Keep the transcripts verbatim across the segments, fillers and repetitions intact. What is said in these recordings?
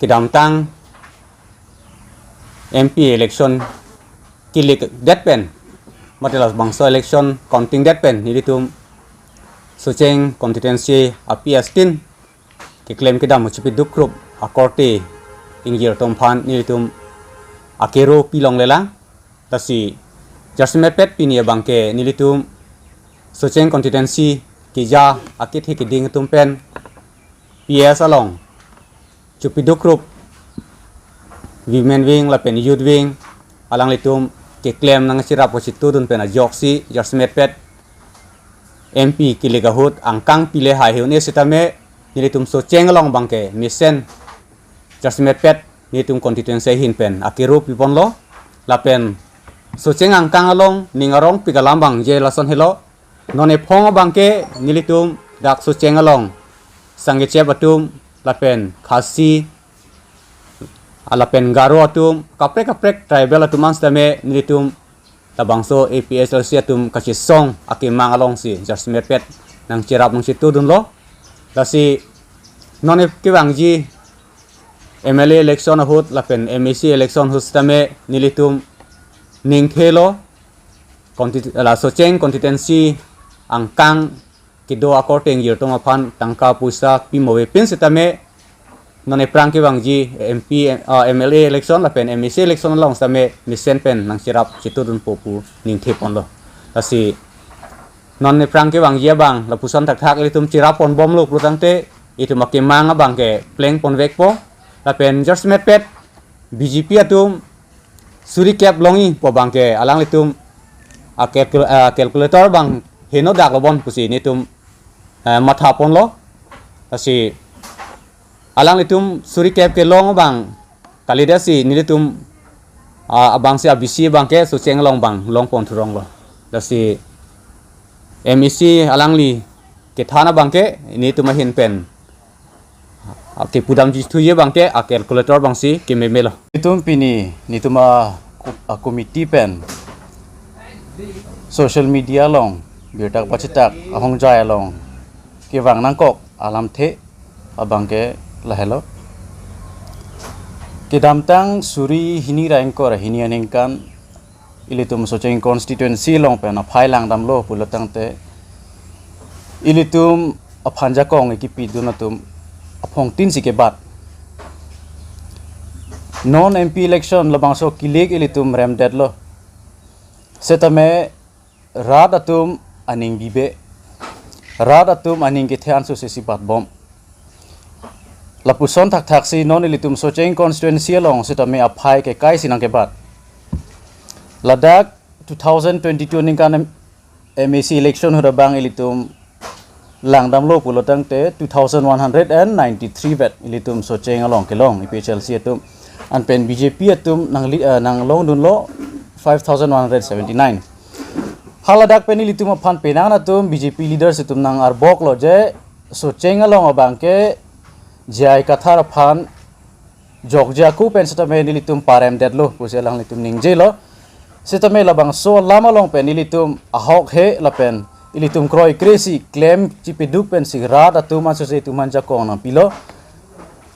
kedamtang M P election kelikdet pen, mate labangso election counting det pen nelitum Socheng constituency a P S tin keklem kedam chepiduk rup akorte ingjir atum aphan nelitum akero pilonglelang. Lasi jasemet pet pini abangke nelitum Socheng constituency keja akethe keding atum pen P S along chepiduk rup women wing lapen youth wing alanglitum keklem nangcherap kachitudun pen ajoksi jasemet pet M P kelik ahut angkang pile hai he un-e sitame nelitum Socheng along abangke mesen jasemet pet nelitum constituency ahin pen akero piponlo. Lapen Socheng angkang along ning arongpik alam abang je lason helo. Non ephong abangke nelitum dak Socheng along Sangkechep atum lapen Khasi, ah, lapen Garo atum, kaprek kaprek tribal atum an sitame nelitum labangso A P H L C atum kachesong akemang alongsi jasemet pet nangcherap nangchitudunlo. Lasi non kevangji M L A election ahut lapen M A C election ahut sitame nelitum ningthelo, consti-, la Socheng constituency angkang kedo akorte ingjir atum aphan tangka poisa pimo avepin sitame non ephrang kevangji M P, ah, M L A election lapen M A C election along sitame mesen pen nangcherap chitudunpo pu ningtheponlo. Lasi non ephrang kevangji abang lapuson thakthak ilitum cherapponbomlo pulotangte itum akemang abangke plengponvekpo. Lapen jasemet pet B J P atum suri kep longji pu abangke alanglitum a calcul-, ah, calculator abang henodak lobon pusi nelitum, eh, mathaponlo. Lasi alanglitum suri kep kelong abang kalidetsi nelitum, ah, abangsi a B C abangke Socheng along abang longpon thuronglo. Lasi M A C alangli kethan abangke nelitum ahin pen, ah, kepudamji thuji abangke a calculator abangsi kememelo. Nelitum pini nelitum a, a committee pen social media along birta kapachitak ahongjai along kevang nangkok alamthe abangke lahelo. Kedamtang suri hini ra ingkoi ra hini aningkan ilitum Socheng constituency along pen aphai langdamlo pulotangte ilitum aphan jakong kipidun atum aphongtinsi kebat. Non M P election labangso kilik ilitum remdetlo. Setame rat atum aning bibe, rat atum aning kethe ansose si batbom. Lapuson thakthaksi non ilitum Socheng constituency along sitame aphai kekaisi nangkebat. Ladak two thousand twenty-two aningkan M-, M A C election ahut abang ilitum langdamlo pulotangte two thousand one hundred and ninety-three vet ilitum Socheng along kelong A P H L C atum. Anpen B J P atum nangli-, eh, nanglongdunlo five thousand one hundred seventy-nine. Haladak pen ilitum aphan penang atum B J P leaders atum nang-arboklo je Socheng along abangke J I Kathar aphan jokje ako pen sitame nelitum paremdetlo pusi alanglitum ningjelo. Sitame labangso alam along pen ilitum ahok he lapen ilitum kroikresi klem chipiduk pensi rat atum ansose itum aphan jakong nangpilo.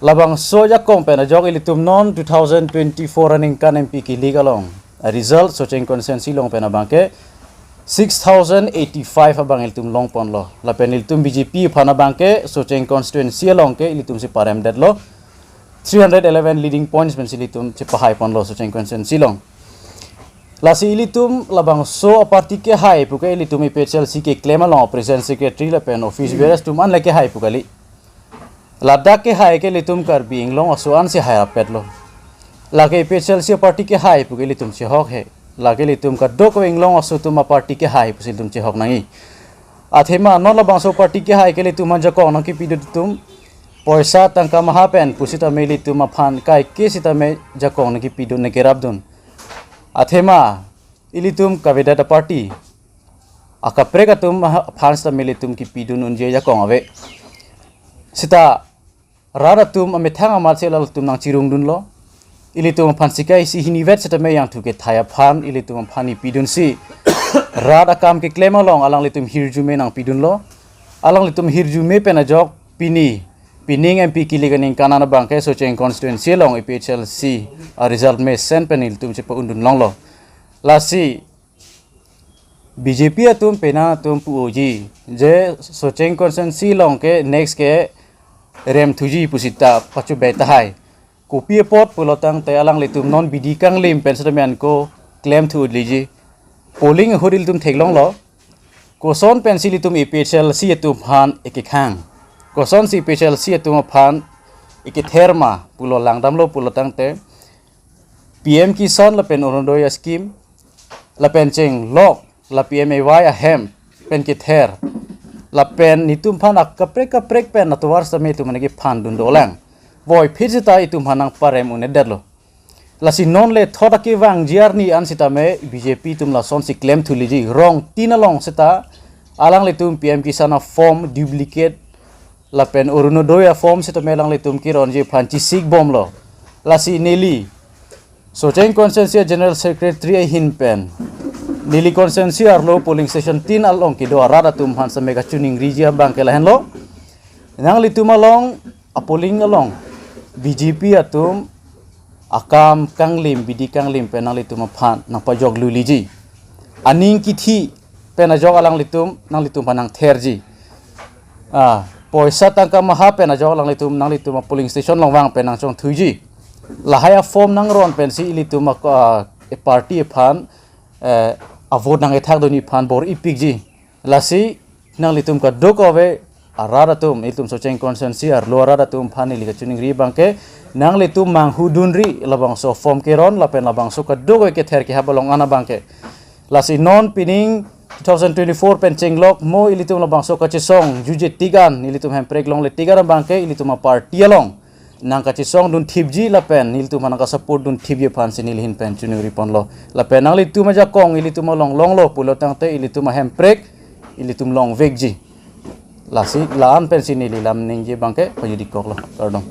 Labangso jakong pen ajok ilitum non two thousand twenty-four aningkan M P kilik along a result Socheng constituency along pen abangke six thousand eighty-five abang ilitum longponlo. Lapen ilitum B J P aphan abangke Socheng constituency along ke ilitumsi paremdetlo. Three hundred eleven leading points pensi ilitum chepahaiponlo Socheng constituency along. Lasi ilitum labangso a party kehai puke ilitum A P H L C keklem along president secretary lapen office bearers atum an le kehai pu kali. Ladak kehai ke ilitum Karbi Anglong aso ansi hairapetlo. Lake A P H L C party kehai puke ilitum chehok he. Lake ilitum kadokave Anglong aso atum a party kehai pusi ilitum chehok nangji. Athema non labangso party kehai ke ilitum aphan jakong nangkipidun atum poisa tangka maha pen pusitame ilitum aphan kaike sitame jakong nangkipidun nangkerapdun. Athema ilitum kavedet a party akaprek atum aphan sitame ilitum kipidun unji jakong ave. Sita rat atum amethang amatsi alanglitum nangchirungdunlo. Ilitum aphan sika isi hini vet sitame jangthu kethai aphan ilitum aphan ipidunsi rat akam keklem along alanglitum hirjume nangpidunlo. Alanglitum hirjume pen ajok pini Pining M P kili kaningkan an abangke Socheng constituency along A P H L C a result mesen pen ilitum chepa-undun longlo. Lasi B J P atum pena atum pu-oji je Socheng constituency along ke next ke rem thuji pusita pachu beta hai. Kopi apot pulo tangte alanglitum non bidi kanglim pen setame anko klem thu liji. Polling ahut ilitum theklonglo. Koson pensi ilitum A P H L C atum aphan ekekhang? Kosonsi A P H L C atum aphan ekether ma pulo langdamlo pulo tangte P M Kisan lapen Orunodoi scheme lapen chenglok la P M A Y ahem pen kether lapen netum aphan akaprek kaprek pen atovar setame itum aphan kephan dun dolang. Voiphit seta itum aphan nangparem un-edetlo. Lasi non le thot akevangji arni an setame B J P atum lasonsi klem thu liji. Rongtin along seta alanglitum P M Kisan a form duplicate lapen Orunodoi a form setame alanglitum keronji aphan chesik bomlo. Lasi neli Socheng constituency General Secretary ahin pen neli constituency arlo polling station tin along kedo arat atum aphan setame kachiningriji abangke lahenlo. Nanglitum along, a polling along B J P atum akam kanglim, bidi kanglim pen nanglitum aphan nangpajoklu liji. Aning kithi pen ajok alanglitum, nanglitum aphan nangtherji. Ah, poisa tangka maha pen ajok alanglitum, nanglitum a polling station along vang pen nangchongthuji. Lahai a form nangron pensi ilitum a, ah, e party aphan, eh, a vote nangkethak dunji aphan bor-ipikji. Lasi nanglitum kadokave arat atum, ilitum Socheng constituency arlo arat atum aphan neli kachiningri abangke, nanglitum manghudunri labangso form keron lapen labangso kadokave kether kehap along an abangke. Lasi non pining two thousand twenty-four pen chenglok mo ilitum labangso kachesong juje tik an, ilitum hemprek longle tik an abangke ilitum a party along nangkachesong dunthipji lapen nelitum aphan nangkasupport dunthipji aphansi neli ahin pen chiningri ponlo. Lapen nanglitum ajakong ilitum along longlo pulo tangte ilitum ahemprek ilitum longvekji. Lasi la-an pensi neli lam ningje abangke pajudikoklo. Kardom.